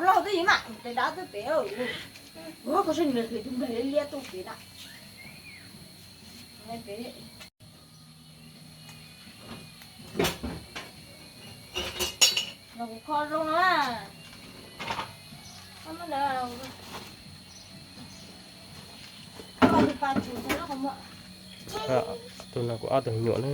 Los twb yim mas pem dab twb pem. Ua koj sab nws tus nplaig liab liab tuaj pem na. Los kuv kho zoo na. Tus no kuv ob tug me nyuam na.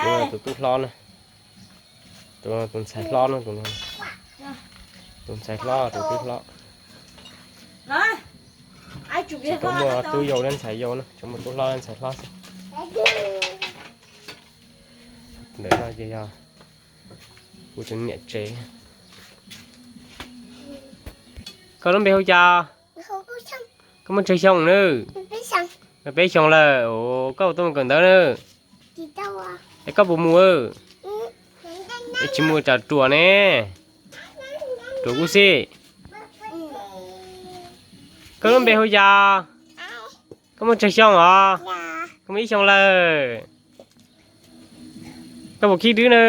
Tus no tus tub hlob na. Tus tus ntxhais hlob na, tus no. Tus ntxhais hlob, tus tub hlob. Tsis tau muaj tub yau thiab ntxhais yau na, tsuas muaj tub hlob thiab ntxhais hlob xwb. Ntawm no ces yog kuv tus niam tsev. Koj lub npe hu cas? Koj muaj tsawg xyoo na? Peb xyoos lawm. Koj puas tau mus kawm ntawv na? Es koj puas mus? Es tsis mus tsam ruam ne. Ruam kuj xij. Koj lub npe hu cas? Koj muaj tsawg xyoo os? Koj muaj ib xyoos lawm. Koj puas khib dwb na?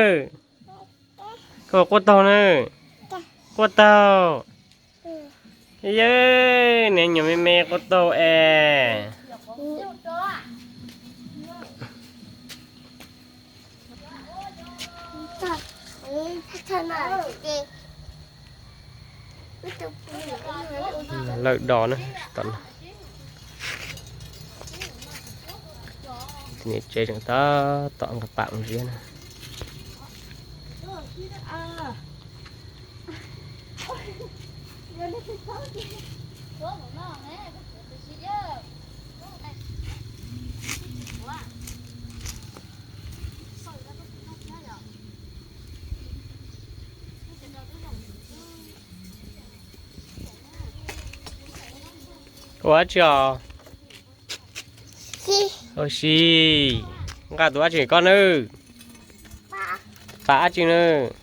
Koj puas quaj taug na? Quaj taug. Yej, niag nyuam me me quaj taug es. Lawm dos na. Niam tsev tseem tab tom nqa pam mus ziab na. Ua dab tsi os? Ua si. Nqa tus dab tsi koj nawb? Pas dab tsi nawb?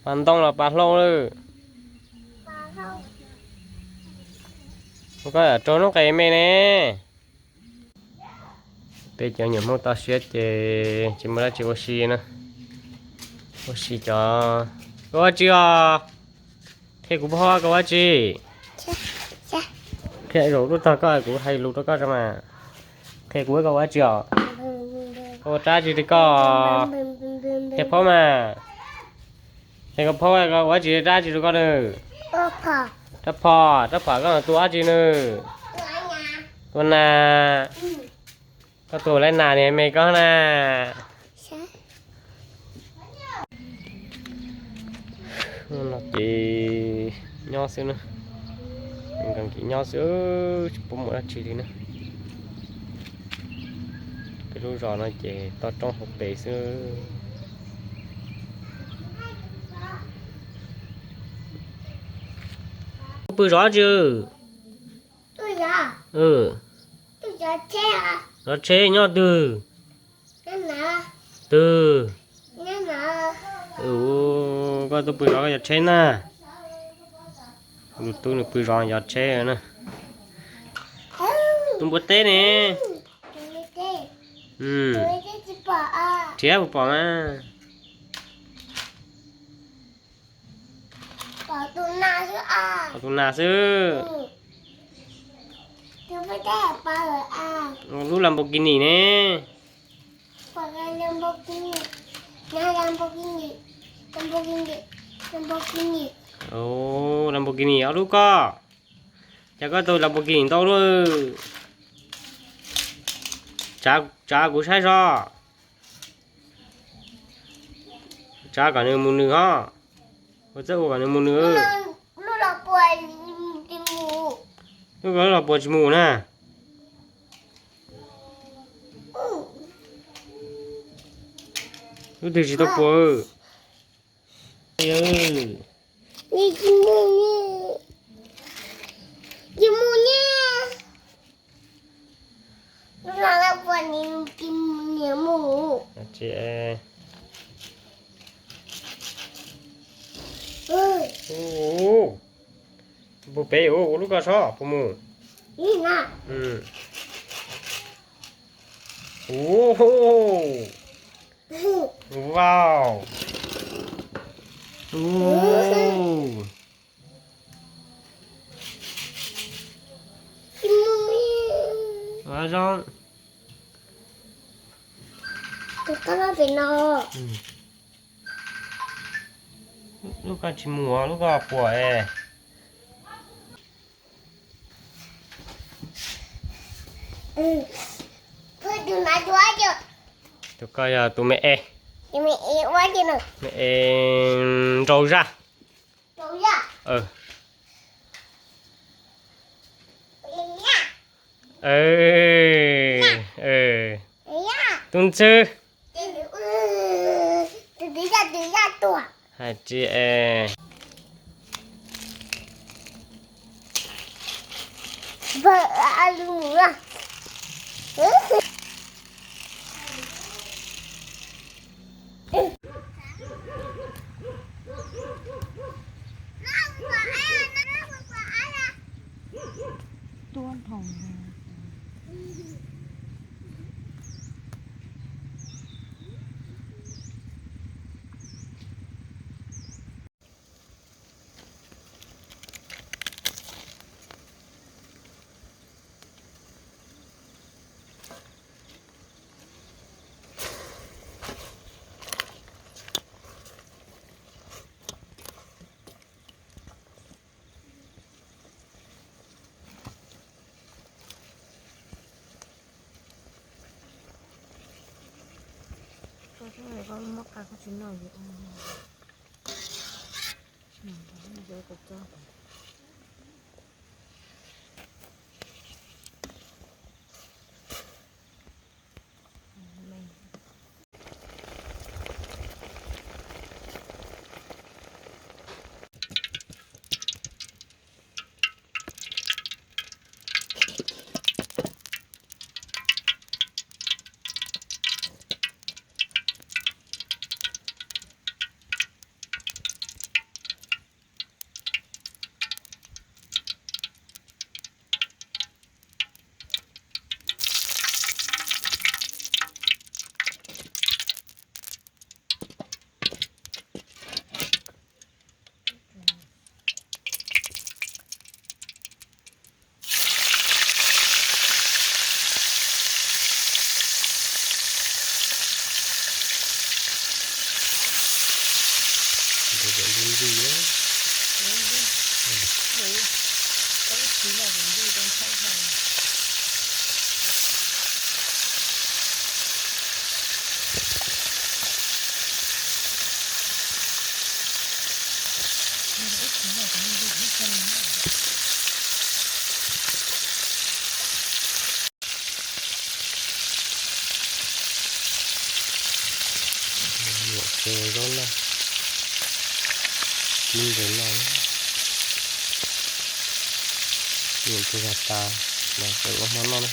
Pas ntoo los pas hlau nawb? Koj raug noob qes me ne. Peb cov nyuam Hmoob toj siab ces tsis muaj dab tsi ua si na. Ua si cov, ua dab tsi os? Qhia kuv paub koj ua dab tsi? Qhia zaum lub tog koj kuv hais lus rau koj tso mas. Qhia kuv koj ua dab tsi os? Koj ua rab tsi rau koj? Qhia paub mas. Qhia koj paub koj ua dab tsi, rab tsi rau koj na? Rab phom, rab phom koj tua dab tsi na? Tua nas. Koj tua lawv nas niag me koj na. No ces nyob xwb na, nkees nkees nyob xwb, tsis pub mus dab tsi li na. Peb lub zos no ces toj roob hauv pes xwb. Pw zov dab tsi? Zov tsheb nyob twg? Twg? Tus pw zov koj yog tsheb na. Tus tub nws pw zov yog tsheb na. Tus npua teb ne? Nrhiav puas pom mas. Pom tus nas xwb. Lub Lamborghini ne. Lamborghini ob lub koj. Cas koj tau Lamborghini ntau lawm? Tsav kuv saib zog. Tsav kom nws mus nws ho. Ua txawj ua kom nws mus nws. Lub ko los puas tsis mus na? Lub twg tsis tau puas? Puas pem ua lub ko sob puas mus? Wow. Ub. Zoo. Lub koj tsis mus, lub koj puas es. Tus koj yog tus me es. Me es nrau zaj. Tus ntxhw. Hais tsis es. Nyuam qhuav zaub noj, kib nqes noj, nyuam qhuav zog tas, los tseem ua hmo noj na.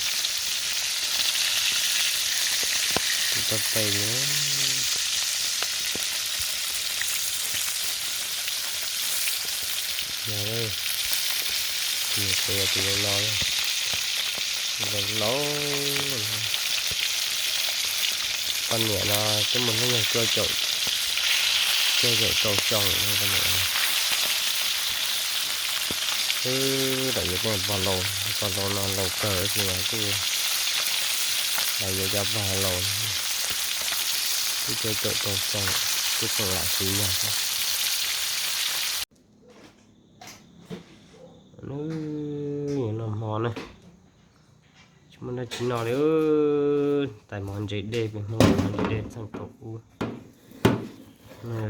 Tau tes li. Yog, tes tes los los, los los. Poj niam no twb mus hnub nyoog cuaj caum, cuaj caum rau xyoo no poj niam. Wb lam yuav tej pog laus, pog laus no laus kawg ces kuj lam yuav cov pog laus, twb cuaj caum rau xyoo, twb tseem lam siv yog thiab. Nws noj hmo na, tsis muaj dab tsi noj li. Tais mov ntses dej, peb Hmoob mov ntses dej txheej thaum ub.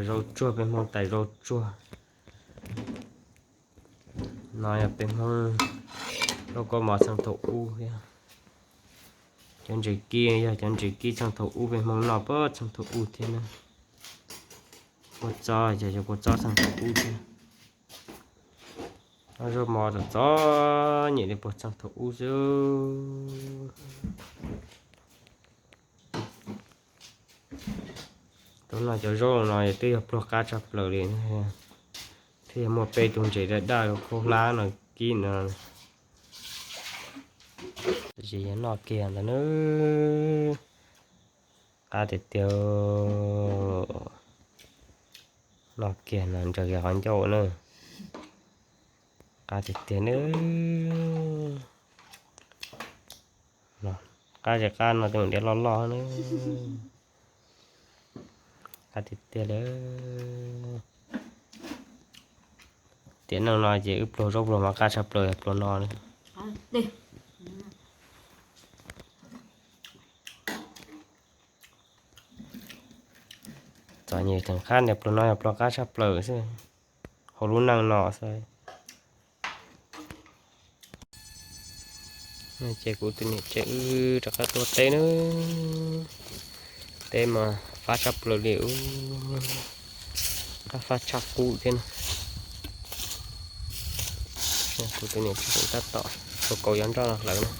Zaub tsuag, peb Hmoob tais zaub tsuag. No yog peb Hmoob zaub kua mov txheej thaum ub thiab. Cov ntses kib yog cov ntses kib txheej thaum ub, peb Hmoob noj puag txheej thaum ub thiab na. Kua txob yog cov kua txob txheej thaum ub thiab. Zaub mov txom txom nyem li puag txheej thaum ub xwb. Tus no cov zaub no twb yog pluag qab tshaj plaws li, thiab yog muaj peb tug ntses daj daj khaub hlab no kib no. Tab sis yog noj kiag ntawd na, qab tiag tiag. No kiag no ntsaws kiag qhov ncauj na. Qab tiag tiag na. Qab tsis qab no tus diav loj loj na. Qab tiag tiag li. Tiam neej no ces wb pluag zaub pluag mov qab tshaj plaws yog pluag no. Txom nyem theem qab niag pluag no yog pluag qab tshaj plaws xwb, hauv lub neej no xwb. Ces kuv tus niam tsev wb rov qab tuaj teb na. Teb mas fab tshaj plaws li, qab fab tshaj qub thiab na. Kuv tus niam tsev tab tom ua kaus yov nroj los hlawv na.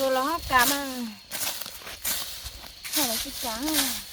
Tus los hab kas mas, hab los tsis kas.